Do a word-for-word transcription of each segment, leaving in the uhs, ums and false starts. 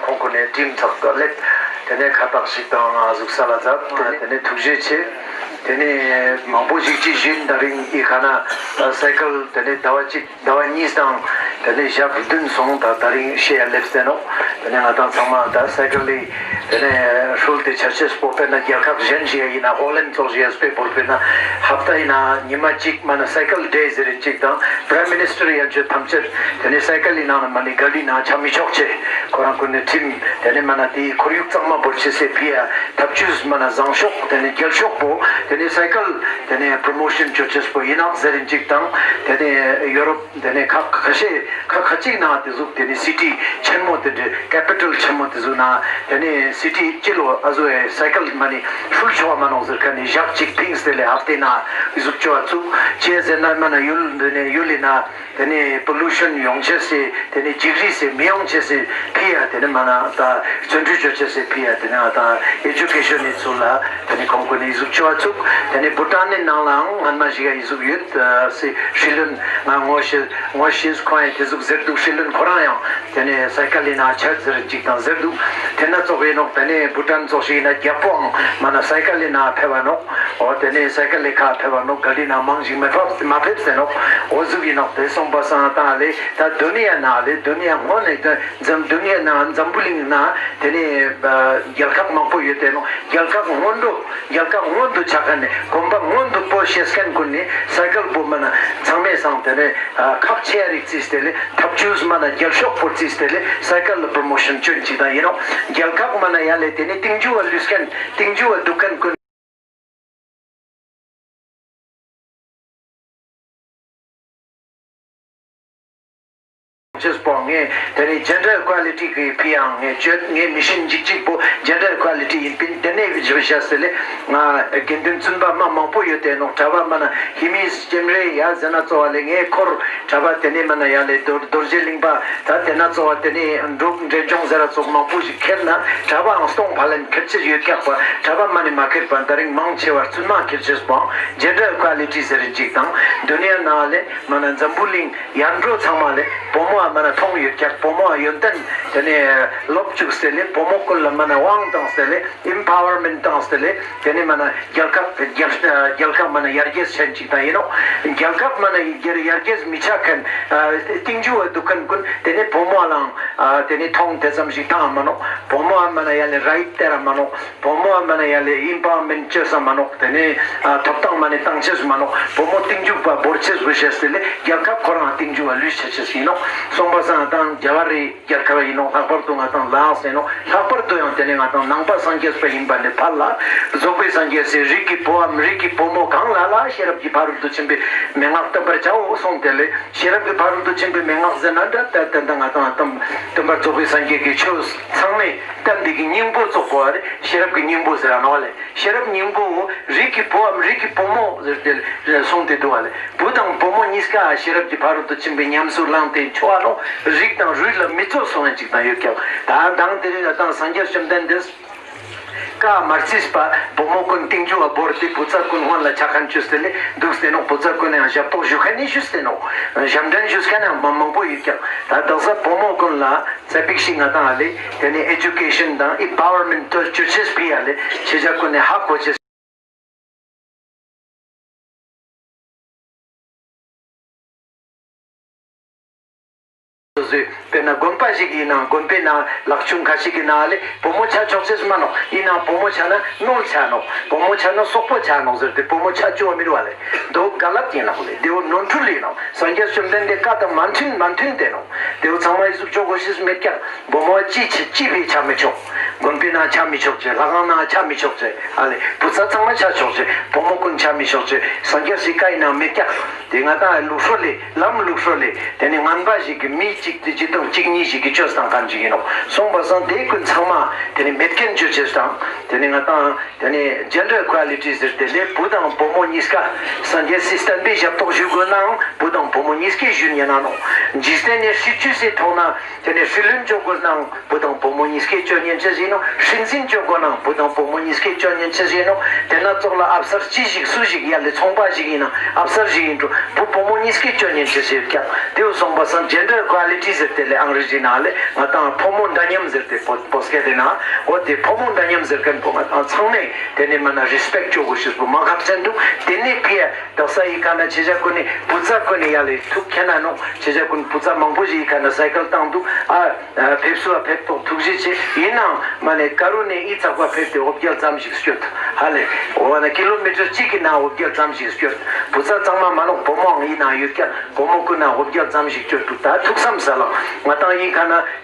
ཁོང་ཀུན་ནེ་ཁྲིམས་ཚགས་ཏོ་ལེད། ཏེ་ནེ་ཁ་བཏགས་ཤིག་དང་ང་ཟུག་ས་ལ་ཛད། ཏེ་ནེ་ཐུགས་རྗེ་ཆེ། ཏེ་ནེ་མང་པོ་ཞིག་ཅིག་ཞུ་ཡིན། ད་རིང་འི་ཁ་ན་སའི་ཀལ་ཏེ་ནེ་ཟླ་བ་གཅིག་ཟླ་བ་གཉིས་དང་ཏེ་ནེ་ཞག་བདུན་སོང་། ད་ད་རིང་ཤེས་ཡ་ལེབས་ཏེ་ནོག། ཏེ་ནེ་ང་དང་ཚང་མ་ད་སའི་ཀལ་ལི་ཏེ་ནེ་ཧྲུལ་ཏེ་ཆ་ཅེས་པོ་དཔེར་ན་རྒྱལ་ཁབ་གཞན་ཞིག་ཡིན་ན་ཧོ་ལེན་ཙོགས་ཤིག་ཡ་སྤེ་བོར་དཔེར་ན་ཧབ་ཏ་ཡིན་ན་ཉི་མ་གཅིག་མ་ན་སའི་ཀལ་ཌེ་ཟེར་རིན་ཅིག་དང་པྲའིམ་མི་ནིས་ཊར་ཡན་ཆོད་ཐམས་ཅད་ཏེ་ནེ་སའི་ཀལ་ལི་ནང་ན་མ་ནེ་ག་ལི་ནང་ཆ་མི་ཆོག་ཅེས་ཁོ་རང་ཀུན་ནེ་ཁྲིམས་ཏེ་ནེ་མ་ན་ཏེའི་ཁོར་ཡུག་གཙང་མ་བོར་ཅེས་སི་ཕི་ཡ་ཐབས་ཇུས་མ་ན་བཟང་ཤོས་ཏེ་ནེ་རྒྱལ་ཤོས་པོ་ཏེ་ནེ་སའི་ཀལ་ཏེ་ནེ་པྲོ་མོ་ཤན་ཅོ་ཅེས་པོ་ཡིན་ནོག་ཟེར་རིན་ཅིག་དང་ཏེ་ནེ་ཡོ་རོབ་ཏེ་ནེ་ཁ་ཁ་ཤས་ཁ་ཁ་ཅིག་ནང་ཏེ་ཟུག་ཏེ་ནེ་སི་ཊི་ཆེན་མོ་ཏེ་འདྲ་ཀེ་པི་ཊལ་ཆེན་མོ་ཏེ་ཟུག་ནང་ཏེ་ནེ་སི་ཊི་སྤྱི་ལོ་ཨ་ཟུག་སའི་ཀལ་མ་ནེ་ཧྲུལ་ཆོག་མ་ནོག་ཟེར་ཁན་ནི་ཞག་གཅིག་ཕིངས་ཏེ་ལེ་ཧབ་ཏེ་ནང་འི་ཟུག་ཅོ་བ་ཚུགས་ཅི་ཟེར་ན་མ་ན་ཡུལ་ཏེ་ནེ་ཡུལ་ལི་ནང་ཏེ་ནེ་པོ་ལུ་ཤན་ཡོང་ཅེས་སི་ཏེ་ནེ་འཇིགས་རིས་སི་མི་ཡོང་ཅེས་སི་ཕི་ཡ་ཏེ་ནེ་མ་ན་ད་བརྩོན་འགྲུས་ཅོ་ཅེས་སི་ཕི་ཡ་ཏེ་ནེ་ང་དང་ཨེ་ཇུ་ཀེ་ཤན་ནི་ཚུལ་ལ་ཏེ་ནེ་ཁོང་ཀུན་ནེ་འི་ཟུག་ཅོ་བ་ཚུགས། ཏེ་ནེ་བྷུ་ཊན་ནི་ནང་ལའང་སྔན་མ་ཞིག་ག་འི་ཟུག་ཡོད་སི་སྲིད་བློན་ང་ངོ་ཤེས་ངོ་ཤེས་ཁོང་ཡང་ཏེ་ཟུག་ཟེར་དུག། སྲིད་བློན་ཁོ་རང་ཡང་ཏེ་ནེ་སའི་ཀལ་ལི་ནང་ཆ་ཟེར་ཅིག་དང་ཟེར་དུག། ཏེ་ན་ཙོགས་ཡིན་ནོག། ཏེ་ནེ་བྷུ་ཊན་ཙོགས་ཤིག་ཡིན་ན་རྒྱལ་པོའང་མ་ན་སའི་ཀལ་ལི་ནང་ཕེབས་པ་ནོག། འོ་ཏེ་ནེ་སའི་ཀལ་ལི་ཁ་ཕེབས་པ་ནོག། ག་ལི་ནང་མང་ཞིག་མ་ཕེབས་མ་ཕེབས་ཟེར་ནོག། འོ་ཟུག་ཡིན་ནོག། ཏེ་སོང་པ་སང་ད་ལེ་ད་དུ་ནི་ཡ་ནང་ལེ་དུ་ནི་ཡ་སྔོན་ནེ་ད་འཛམ་དུ་ནི་ཡ་ནང་འཛམ་བུ་གླིང་ནང་ཏེ་ནེ་རྒྱལ་ཁབ་མང་པོ་ཡོད་དེ་ནོག། རྒྱལ་ཁབ་སྔོན་འགྲོ་རྒྱལ་ཁབ་སྔོན་དུ་ཆ་ཁན་ནི་གོམ་པ་སྔོན་དུ་སྤོ་ཤེས་ཁན་ཀུན་ནི་སའི་ཀལ་པོ་མ་ན་ཚང་མའི་སང་ཏེ་ནེ་ཁག་ཆེ་ཡ་རིགས་རྩིས་ཏེ་ལེ་ཐབས་ཇུས་མ་ན་རྒྱལ་ཤོས་པོ་རྩིས་ཏེ་ལེ་སའི་ཀལ་ལ་པྲོ་མོ་ཤན་ཅོ་ཅིག་དང་ཡིན་ནོག། རྒྱལ་ཁབ་མ་ན་ཡ་ལེ་ཏེ་ནེ་ཏིང་ཇུ་བ་ལུས་ཁན་ཏིང་ཇུ་བ་དུག་ཁན་ཀུན་ཅེས་པོ་ངས་ཏེ་ནེ་ཇེན་ཌར་ཨི་ཀུ་ཨེ་ལི་ཊི་གི་ཕི་ཡང་ངས་ཅོད་ངས་མི་ཤིན་ཅིག་ཅིག་པོ་ཇེན་ཌར་ཨི་ཀུ་ཨེ་ལི་ཊི་ཡིན་པིན། ཏེ་ནེ་བི་ཇི་བི་ཤ་སེ་ལེ་ང་དགེ་འདུན་བཙུན་པ་མ་མང་པོ་ཡོད་དེ་ནོག། གྲྭ་པ་མ་ན་ཧི་མི་ལྕེམ་རེ་ཡ་ཟེར་ན་ཙོགས་པ་ལེ་ངས་ཁོར་གྲྭ་པ་ཏེ་ནེ་མ་ན་ཡ་ལེ་རྡོ་རྡོ་རྗེ་གླིང་པ་ད་ཏེ་ན་ཙོགས་པ་ཏེ་ནེ་འབྲུག་འབྲས་ལྗོངས་ཟེར་ར་ཙོགས་མང་པོ་ཞིག་ཁྱེར་ན་གྲྭ་པའང་སྟོང་ཕ་ལན་ཁྱེར་ཅེས་ཡོད་ཀྱག་པ། གྲྭ་པ་མ་ནེ་མ་ཁྱེར་པ་ད་རིང་མང་ཆེ་བ་བཙུན་མ་ཁྱེར་ཅེས་པོའང་ཇེན་ཌར་ཨི་ཀུ་ཨེ་ལི་ཊི་ཟེར་རིན་ཅིག་དང་དུ་ནི་ཡ་ནང་ལེ་མ་ན་འཛམ་བུ་གླིང་ཡར་འགྲོ་ཚང་མ་ལེ་བུ་མོ་བ་མ་ན་མཐོང་ཡོད་ཀྱག། བུ་མོ་བ་ཡོན་ཏན་ཏེ་ནེ་ལོབ་ཅུག་སྟེ་ལེ་བུ་མོ་ཀུན་ལ་མ་ན་དབང་བཏང་སྟེ་ལེ་ཨིམ་པ་ཝར་མེན་ཊ་བཏང་སྟེ་ལེ་ཏེ་ནེ་མ་ན་རྒྱལ་ཁབ་རྒྱལ་རྒྱལ་ཁབ་མ་ན་ཡར་རྒྱས་ཆེན་ཅིག་དང་ཡིན་ནོག། རྒྱལ་ཁབ་མ་ན་ཡར་ཡར་རྒྱས་མི་ཆ་ཁན་ཏིང་ཇུ་བ་དུག་ཁན་ཀུན་ཏེ་ནེ་བུ་མོ་བ་ལའང་ཏེ་ནེ་མཐོང་ཏེ་ཙམ་ཞིག་བཏང་མ་ནོག། བུ་མོ་བ་མ་ན་ཡ་ལེ་རའིཊ་སྟེར་ར་མ་ནོག། བུ་མོ་བ་མ་ན་ཡ་ལེ་ཨིམ་པ་ཝར་མེན་ཊ་ཅོས་ས་མ་ནོག། ཏེ་ནེ་ཐོབ་ཐང་མ་ནེ་བཏང་ཅེས་མ་ནོག། བུ་མོ་ཏིང་ཇུ་བ་བོར་ཅེས་བོ་ཤེས་ཏེ་ལེ་རྒྱལ་ཁབ་ཁོ་རང་ཏིང་ཇུ་བ་ལུས་ཆ་ཅེས་ཡིན་ནོག། སོང་པ་སང་དང་རྒྱལ་བ་རི་རྒྱལ་ཁབ་ཡིན་ནོག། ལྷག་པར་དུ་ང་དང་ལ་དྭགས་ཟེར་ནོག། ལྷག་པར་དུ་ཡང་ཏེ་ནེ་ང་དང་ནང་པ་སངས་རྒྱས་པ་ཡིན་པ་ནེ་ཕར་ལ་རྫོགས་པའི་སངས་རྒྱས་སི་རིགས་ཀྱི་བུའམ་རིགས་ཀྱི་བུ་མོ་གང་ལ་ལ་ཤེས་རབ་ཀྱི་ཕ་རོལ་ཏུ་ཕྱིན་པའི་མན་ངག་བསྟན་པར་བྱའོ་གསུངས་ཏེ་ལེ་ཤེས་རབ་ཀྱི་ཕ་རོལ་ཏུ་ཕྱིན་པའི་མན་ངག་ཟེར་ན་འདྲ་ད་ད་ང་དང་སྟོན་པ་རྫོགས་པའི་སངས་རྒྱས་ཀྱི་ཆོས་ཚང་མའི་སྟན་འདི་གི་སྙིང་པོ་ཙོགས་པོ་བ་རེ་ཤེས་རབ་ཀྱི་སྙིང་པོ་ཟེར་ར་ནོག་ལེ། ཤེས་རབ་སྙིང་པོ་རིགས་ཀྱི་བུའམ་རིགས་ཀྱི་བུ་མོ་ཟེར་ཏེ་གསུངས་ཏེ་འདུག་བ་ལེ། བུ་དང་བུ་མོ་གཉིས་ཀ་ཤེས་རབ་ཀྱི་ཕ་རོལ་ཏུ་ཕྱིན་པའི་ཉམས་སུ་བླངས་ཏེ་འཆི་བ་ནོག། རིགས་དང་རུས་ལ་མི་རྩོལ་གསུངས་ཡང་ཅིག་དང་ཡོད་ཀྱག། ད་དང་དེ་རིང་ང་དང་སངས་རྒྱས་བཅོམ་ལྡན་འདས་བཀའ་མ་རྩིས་པ་བུ་མོ་ཀུན་ཏིང་ཇུ་བ་བོར་ཏེ་བུ་ཚ་ཀུན་སྔོན་ལ་ཆ་ཁན་ཅོས་ཏེ་ལེ་འདུག་སྟེ་ནོག། བུ་ཚ་ཀུན་ཡང་ཞབས་ཏོག་ཞུ་ཁན་ནི་ཞུས་ཏེ་ནོག། ཞབས་འདྲེན་ཞུས་ཁན་ཡང་མ་མང་པོ་ཡོད་ཀྱག། ད་དག་ས་བུ་མོ་ཀུན་ལ་ཙ་པིག་ཤིག་ང་དང་ཨ་ལེ་ཏེ་ནེ་ཨེ་ཇུ་ཀེ་ཤན་དང་ཨིམ་པ་ཝར་མེན་ཊ་ཅོ་ཅེས་ཕི་ཡ་ལེ་ཤེས་བྱ་ཀུན་ནེ་ཧ་གོ་ཅེས། དཔེར་ན་དགོན་པ་ཞིག་ཡིན་ནའང་དགོན་པའི་ནང་ལག་ཆུང་ཁ་ཤས་ཀྱི་ནང་ལེ་བུ་མོ་ཆ་ཆོག་ཅེས་མ་ནོག། ཡིན་ནའང་བུ་མོ་ཆ་ན་རྣོ་ཆ་ནོག། བུ་མོ་ཆ་ན་སོག་པོ་ཆ་ནོག་ཟེར་ཏེ་བུ་མོ་ཆ་ཅོ་བ་མི་རུ་བ་ལེ། དེ་བོ་ག་ལ་ཡིན་ནོག་ལེ། དེ་བོ་ནོར་འཁྲུལ་ཡིན་ནོག། སངས་རྒྱས་བཅོམ་ལྡན་འདས་བཀའ་དང་མ་མཐུན་མ་མཐུན་ཏེ་ནོག། དེ་བོ་ཚང་མ་ཨི་ཟུག་ཅོ་གོ་ཤེས་མེད་ཀྱག། བུ་མོ་ཅི་ཆེ་ཅི་བས་ཆ་མི་ཆོག། དགོན་པའི་ནང་ཆ་མི་ཆོག་ཅེས། ལྷ་ཁང་ནང་ཆ་མི་ཆོག་ཅེས། ཨ་ལེ་བུ་ཚ་ཚང་མ་ཆ་ཆོག་ཅེས། བུ་མོ་ཀུན་ཆ་མི་ཆོག་ཅེས་སངས་རྒྱས་སི་བཀའ་ཡི་ནང་མེད་ཀྱག། དེ་ང་དང་ལུགས་སྲོལ་ལེ་ལམ་ལུགས་སྲོལ་ལེ་ཏེ་ནེ་ངན་པ་ཞིག་གི་མི་གཅིག་དེ་གཅིག་དང་གཅིག་གཉིས་ཤིག་གི་ཅོས་བཏང་ཁན་ཅིག་ཡིན་ནོག། སོང་པ་སང་དེ་ཀུན་ཚང་མ་ཏེ་ནེ་མེད་ཁན་ཅོ་ཅེས་དང་ཏེ་ནེ་ང་དང་ཏེ་ནེ་ཇེན་ཌར་ཨི་ཀུ་ཨེ་ལི་ཊི་ཟེར་ཏེ་ལེ་བུ་དང་བུ་མོ་གཉིས་ཀ་སངས་རྒྱས་སི་བསྟན་པའི་ཞབས་ཏོག་ཞུ་དགོས་ནའང་བུ་དང་བུ་མོ་གཉིས་ཀའི་ཞུ་ཉན་ན་ནོག། འཇིག་རྟེན་ནི་སྲིད་བྱུས་སི་ཐོག་ན་ཏེ་ནེ་སྲིད་བློན་ཅོ་དགོས་ནའང་བུ་དང་བུ་མོ་གཉིས་ཀའི་ཅོ་ཉན་ཅེས་ཡིན་ནོག། སྲིད་འཛིན་ཅོ་དགོས་ནའང་བུ་དང་བུ་མོ་གཉིས་ཀའི་ཅོ་ཉན་ཅེས་ཡིན་ནོག། ཏེ་ན་ཙོགས་ལ་ཨབ་སར་ཅི་ཞིག་སུ་ཞིག་ཡ་ལེ་ཚོང་པ་ཞིག་ཡིན་ན་ཨབ་སར་ཞིག་ཡིན་འགྲོ་བུ་བུ་མོ་གཉིས་ཀའི་ཅོ་ཉན་ཅེས་ཡོད་ཀྱག། དེ་བོ་སོང་པ་སང་ཇེན་ཌར་ཨི་ཀུ་ཨེ་ལི་ཊི་ཟེར་ཏེ་ལེ་ ཨང་རི་ཇི་ནང་ལེ་ང་ཏང་ཕོ་མོ་འདྲ་མཉམ་ཟེར་ཏེ་བོད་སྐད་དེ་ན་འོ་དེ་ཕོ་མོ་འདྲ་མཉམ་ཟེར་མཁན་པོ་ང་ཏང་ཚང་མས་དེ་ནས་མ་ན་རི་སྤེག་ཅོ་དགོས་ཤེས་པོ་མ་ཁག་ཅན་འདུག་དེ་ནས་ཕི་ཡ་དག་ས་ཡི་ཁ་ན་ཆེ་ཆ་ཀུན་ནི་བུ་ཚ་ཀུན་ནི་ཡ་ལེ་ཐུག་ཁྱེད་ན་ནོ་ཆེ་ཆ་ཀུན་བུ་ཚ་མང་པོ་ཞིག་ཡི་ཁ་ན་སའི་ཀལ་བཏང་འདུག་ཨ། ཕེབས་སུ་བ་ཕེབས་ཐོག་ཐུགས་རྗེ་ཆེ། ཡིན་ནའང་མ་ནེ་ཀ་རུ་ནེ་ཨི་ཚག་པ་ཕེབས་ཏེ་འོ་བརྒྱལ་ཙམ་ཞིག་སྐྱོད་ཧ་ལེ། འོ་ན་ཀི་ལོ་མི་ཊར་གཅིག་གི་ནང་འོ་བརྒྱལ་ཙམ་ཞིག་སྐྱོད། བུ་ཚ་ཚང་མ་མ་ནོག་བུ་མོའང་ཡིན་ནའང་ཡོད་ཀྱག་བུ་མོ་ཀུན་ནའང་འོ་བརྒྱལ་ཙམ་ཞིག་སྐྱོད་འདུག་ད་ཐུགས་བསམ་ས་ལ་ང་ཏང་ཡིན་ཁ་ན་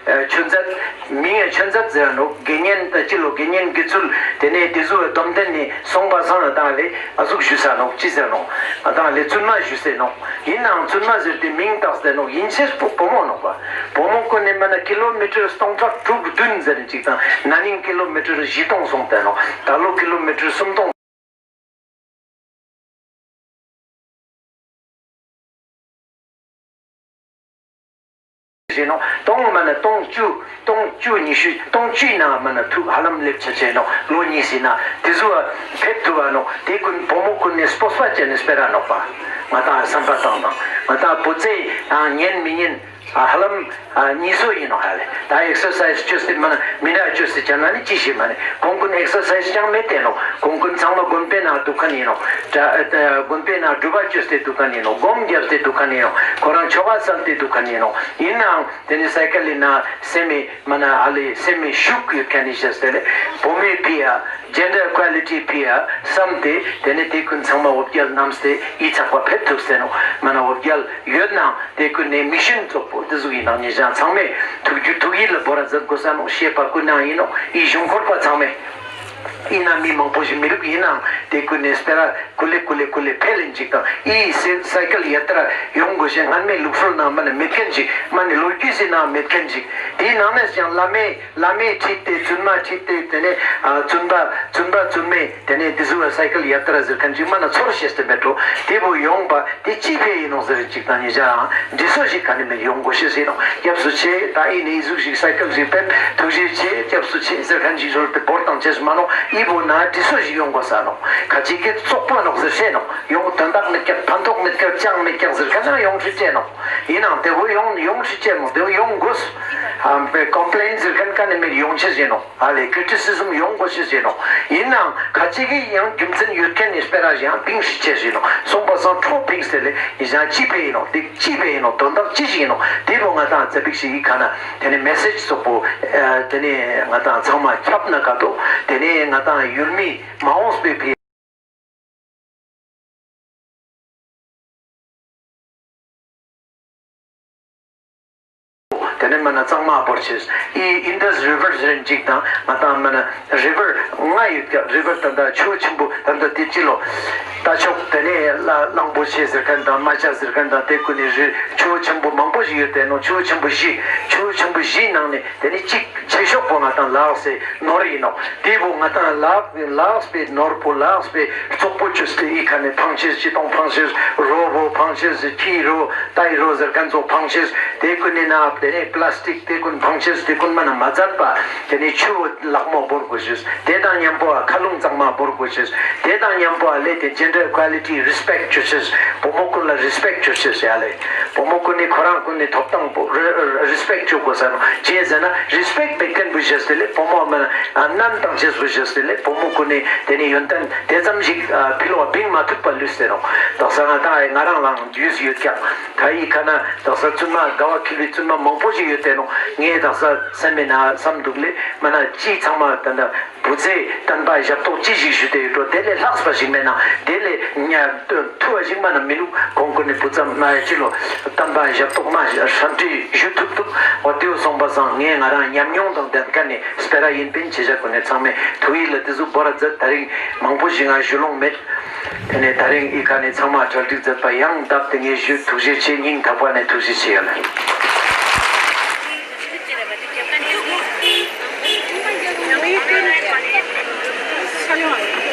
ཆོས་མཛད་མིང་ཡ་ཆོས་མཛད་ཟེར་ནོག་དགེ་བསྙེན་ད་ཅི་ལོ་དགེ་བསྙེན་དགེ་ཚུལ་དེ་ནས་དེ་ཚོ་བའི་སྡོམ་ལྡན་ནི་སོང་པ་སང་ང་ཏང་ལེ་ཨ་ཟུག་ཞུ་ས་ནོག་ཅི་ཟེར་ནོག་ང་ཏང་ལེ་བཙུན་མ་ཞུ་ས་ནོག་ཡིན་ནའང་བཙུན་མ་ཟེར་ཏེ་མིང་བཏགས་ཏེ་ནོག་ཡིན་ཕྱིར་བུ་བུ་མོ་ནོག་པ། བུ་མོ་ཀུན་ནི་མ་ན་ཀི་ལོ་མི་ཊར་སྟོང་ཕྲག་དྲུག་བདུན་ཟེར་ཅིག་དང་ན་ནིང་ཀི་ལོ་མི་ཊར་བཞི་སྟོང་སོང་སྟེ་ནོག་ད་ལོ་ཀི་ལོ་མི་ཊར་སུམ་སྟོང་ཞེས་ནོག་སྟོང་མ་ན་སྟོང་བཅུ་སྟོང་བཅུ་ཉི་ཤུ་སྟོང་བཅུའི་ནང་མ་ན་ཐུག་ཧ་ལམ་སླེབས་ཆ་ཆེ་ནོག་ལོ་གཉིས་སི་ནང་དེ་ཚོ་བ་ཕེབས་ཐུབ་བ་ནོག་དེ་ཀུན་བུ་མོ་ཀུན་ནི་སྤོབས་པ་ཅན་ནི་སྤེ་ར་ནོག་པ། ང་ཏང་བསམ་པ་བཏང་དང་ང་ཏང་བུ་ཚའི་ཉན་མི་ཉན། ཧ་ལམ་ཉིས་སོ་ཡིན་ནོག་ཧ་ལེ། ད་ཨེག་སར་སའིས་ཅོས་ཏེ་མ་ན་མི་འདྲ་ཅོས་ཏེ་ཆ་ན་ནི་ཅི་ཞིག་མ་ནི་ཁོང་ཀུན་ཨེག་སར་སའིས་ཅང་མེད་དེ་ནོག་ཁོང་ཀུན་ཚང་མ་དགོན་པའི་ནང་འདུག་མཁན་ཡིན་ནོག་དགོན་པའི་ནང་སྒྲུབ་པ་ཅོས་ཏེ་འདུག་མཁན་ཡིན་ནོག་སྒོམ་རྒྱབ་སྟེ་འདུག་མཁན་ཡིན་ནོག་ཁོ་རང་ཆོ་ག་སལ་ཏེ་འདུག་མཁན་ཡིན་ནོག་ཡིན་ནའང་དེ་ནི་སའི་ཀལ་ལི་ན་སེ་མི་མ་ན་ཨ་ལེ་སེ་མི་ཤུགས་ཡོད་མཁན་ནི་ཞེས་ཟེར་ལེ་བུ་མོའི་ཕི་ཡ། ཇེན་ཌར་ཨི་ཀུ་ཨེ་ལི་ཊི་ཕི་ཡ་བསམ་སྟེ་དེ་ནས་དེ་ཀུན་ཚང་མ་འོ་བརྒྱལ་བསྣམས་ཏེ་ཨི་ཚག་པ་ཕེབས་ཐུབ་སྟེ་ནོག་མ་ན་འོ་བརྒྱལ་ཡོད་ནའང་དེ་ཀུན་ནས་མི་ཤིན་ཙོག་པོ་དེ་ཟུག་ཡིན་ནའང་ཉེ་ཞང་ཚང་མས་ཐུགས་རྒྱུད་ཐུགས་ཡིད་ལ་བོར་ར་མཛད་དགོས་ས་ནོག་ཤེས་པ་ཀུན་ནའང་ཡིན་ནོག་ཨི་གཞུང་འཁོར་པ་ཚང་མས་ཡིན་ན་མི་མང་པོ་ཞིག་མི་རུག་ཡིན་ནའང་དེ་ཀུན་ནས་སྤེ་ར་ཀུ་ལེ་ཀུ་ལེ་ཀུ་ལེ་འཕེལ་ཡིན་ཅིག་དང་ཨི་སའི་ཀལ་ཡ་ཏྲ་ཡོང་དགོས་ཤེས་སྔན་མའི་ལུགས་སྲོལ་ནང་མ་ན་མེད་མཁན་ཅིག་མ་ནི་ལོ་རྒྱུས་སི་ནང་མེད་མཁན་ཅིག་དེའི་ནང་ནས་ཀྱང་བླ་མའི་བླ་མས་ཁྲིད་དེ་བཙུན་མ་ཁྲིད་དེ་དེ་ནས་ཨ་བཙུན་པ་བཙུན་པ་བཙུན་མས་དེ་ནས་དེ་ཟུག་སའི་ཀལ་ཡ་ཏྲ་ཟེར་མཁན་ཅིག་མ་ན་ཚོར་ཤེས་ཏེ་མེད་འགྲོ། དེ་བོ་ཡོང་པ་དེ་ཅི་ཕི་ཡ་ཡིན་ནོག་ཟེར་ཅིག་དང་ཉེ་ཞའང་འདི་ཚོ་ཞིག་ག་ནས་མེད་ཡོང་དགོས་ཤེས་ཡིན་ནོག་སྐྱབས་སུ་མཆི། ད་ཨི་ནི་ཟུག་ཞིག་སའི་ཀལ་ཞིག་ཕེབས་ཐུགས་རྗེ་ཆེ་སྐྱབས་སུ་མཆི་ཟེར་མཁན་ཞིག་ཚོར་ཏེ་བོར་བཏང་ཅེས་མ་ནོག་ཨི་བོ་ན་འདི་ཚོ་ཞིག་ཡོང་དགོས་ས་ནོག་ཁ་ཅིག་གི་བཙོག་པ་ནོག་ཟེར་ཤེས་ནོག་ཡོང་དོན་དག་མེད་ཀྱག་ཕན་ཐོགས་མེད་ཀྱག་ཅང་མེད་ཀྱག་ཟེར་མཁན་ན་ཡོང་ཤེས་ཅེ་ནོག་ཡིན་ནའང་དེ་བོ་ཡོང་ཡོང་ཤེས་ཅེ་ནོག་དེ་བོ་ཡོང་དགོས། ཨམ་པའི་ཀོམ་པི་ལེན་ཟེར་མཁན་ག་ནས་མེད་ཡོང་ཤེས་ཡིན་ནོག་ཨ་ལེ་ཀི་རི་ཊི་སི་ཛིམ་ཡོང་དགོས་ཤེས་ཡིན་ནོག་ཡིན་ནའང་ཁ་ཅིག་གི་ཡང་རྒྱུ་མཚན་ཡོད་མཁན་ནི་སྤེ་ར་ཞིག་ཡང་ཕིངས་ཤེས་ཅེ་ཡིན་ནོག་སོང་པ་སང་ཁྲོ་ཕིངས་ཏེ་ལེ་ཡིན་ཞག་ཅི་ཕི་ཡ་ཡིན་ནོག་དེ་ཅི་ཕི་ཡ་ཡིན་ནོག་དོན་དག་ཅི་ཞིག་ཡིན་ནོག་དེ་བོ་ང་ཏང་ཙ་པིག་ཞིག་ཡི་ཁ་ན་དེ་ནས་མེ་སེཇ་ཙོག་པོ་དེ་ནས་ང་ཏང་ཚང་མ་ཁྱབ་ན་ག་དོ། དེ་ནས་ང་ཏང་ཡུལ་མི་མ་འོངས་པའི་ཕི་དེ་ནས་མ་ན་གཙང་མ་བོར་ཅེས། ཨི་ཨིན་དཱས་རི་ཝར་ཟེར་ཅིག་དང་ང་ཏང་མ་ན་རི་ཝར་ལྔ་ཡོད་ཀྱག་རི་ཝར་ད་ལྟ་ཆུ་བོ་ཆེན་པོ་ད་ལྟ་དེ་ཅི་ལོ། རྟ་མཆོག་དེ་ནས་གླང་པོ་ཆེ་ཟེར་མཁན་དང་རྨ་བྱ་ཟེར་མཁན་དང་དེ་ཀུན་ནི་རི་ཆུ་བོ་ཆེན་པོ་མང་པོ་ཞིག་ཡོད་དེ་ནོག་ཆུ་བོ་ཆེན་པོ་བཞི་ཆུ་བོ་ཆེན་པོ་བཞིའི་ནང་ནས་དེ་ནས་གཅིག་ཆེ་ཤོས་པོ་ང་ཏང་ལ་དྭགས་སི་ནོར་ཡིན་ནོག་དེ་བོ་ང་ཏང་ལ་དྭགས་ལ་དྭགས་པའི་ནོར་བུ་ལ་དྭགས་པའི་རྩོག་པོ་ཅོས་ཏེ་ཨི་ཁ་ནས་ཕང་ཅེས་ཅི་གཏོང་ཕང་ཅེས་རོ་བོ་ཕང་ཅེས་ཁྱི་རོ་ཏའི་རོ་ཟེར་མཁན་ཚོ་ཕང་ཅེས་དེ་ཀུན་ནི་ནང་དེ་ནས་པི་ལ་སི་ཊིག་དེ་ཀུན་ཕང་ཅེས་དེ་ཀུན་མ་ན་མ་ཛད་པ་དེ་ནས་ཆུ་བོ་ལག་མོ་བོར་དགོས་ཅེས་དེ་དང་མཉམ་པོ་མཁའ་རླུང་གཙང་མ་བོར་དགོས་ཅེས་དེ་དང་མཉམ་པོ་ལས་དེ་ཇེན་ཌར་ཨི་ཀུ་ཨེ་ལི་ཊི་རི་སི་པེག་ཅོ་ཅེས་བུ་མོ་ཀུན་ལ་རི་སི་པེག་ཅོ་ཅེས་ཡ་ལེ། བུ་མོ་ཀུན་ནི་ཁོ་རང་ཀུན་ནི་ཐོབ་ཐང་པོ་རི་རི་སི་པེག་ཅོ་དགོས་ས་ནོག་ཅི་ཟེར་ན་རི་སི་པེག་མེད་མཁན་བོ་ཞེས་ཏེ་ལེ་བུ་མོ་མ་ན་ནན་བཏང་ཅེས་བོ་ཞེས་ཏེ་ལེ་བུ་མོ་ཀུན་ནི་དེ་ནི་ཡོན་ཏན་དེ་ཙམ་ཞིག་ཕི་ལོག་བིང་མ་ཐུབ་པ་ལུས་ཏེ་ནོག་དག་ས་ང་ཏང་ང་རང་ལའང་རྒྱུས་ཡོད་ཀྱག་ད་ཨི་ཁ་ན་དག་ས་བཙུན་མ་དགའ་བ་འཁྱིལ་བའི་བཙུན་མ་མང་པོ་ཞིག་ཡོད་དེ་ནོག་ངས་དག་ས་སེམས་མེད་ན་བསམ་འདུག་ལེ་མ་ན་ཅི་ཚང་མ་ད་ན། བུ་ཚའི་བསྟན་པ་ཞབས་ཏོག་ཅི་ཞིག་ཞུ་དེ་ཡོད་འགྲོ་དེ་ལས་ལྷག་པ་ཞིག་མེད་ན་དེ་ལས་ཉ་ཐུ་བ་ཞིག་མ་ན་མི་ནུག་ཁོང་ཀུན་ནི་བུ་ཚ་མ་ཡ་ཅི་ལོ་བསྟན་པ་ཞབས་ཏོག་མ་ཧྲ་ཏི་ཞུ་ཐུབ་ཐུབ་འོ་དེའུ་སོང་པ་སང་ངས་ང་རང་ཉམས་མྱོང་དང་ལྡན་མཁན་ནི་སྤེ་ར་ཡིན་པིན་ཆེ་ཆ་ཀུན་ནི་ཚང་མས་ཐུགས་ཡིད་ལ་དེ་ཟུག་བོར་ར་མཛད། ད་རིང་མང་པོ་ཞིག་ང་ཞུ་ལོང་མེད། དེ་ནས་ད་རིང་ཨི་ཁ་ནས་ཚང་མ་གྲ་སྒྲིག་མཛད་པ་ཡང་བདག་དེ་ངས་ཞུ་ཐུགས་རྗེ་ཆེ་སྙིང་ཐག་པ་ནས་ཐུགས་རྗེ་ཆེ་ཡ་ལ།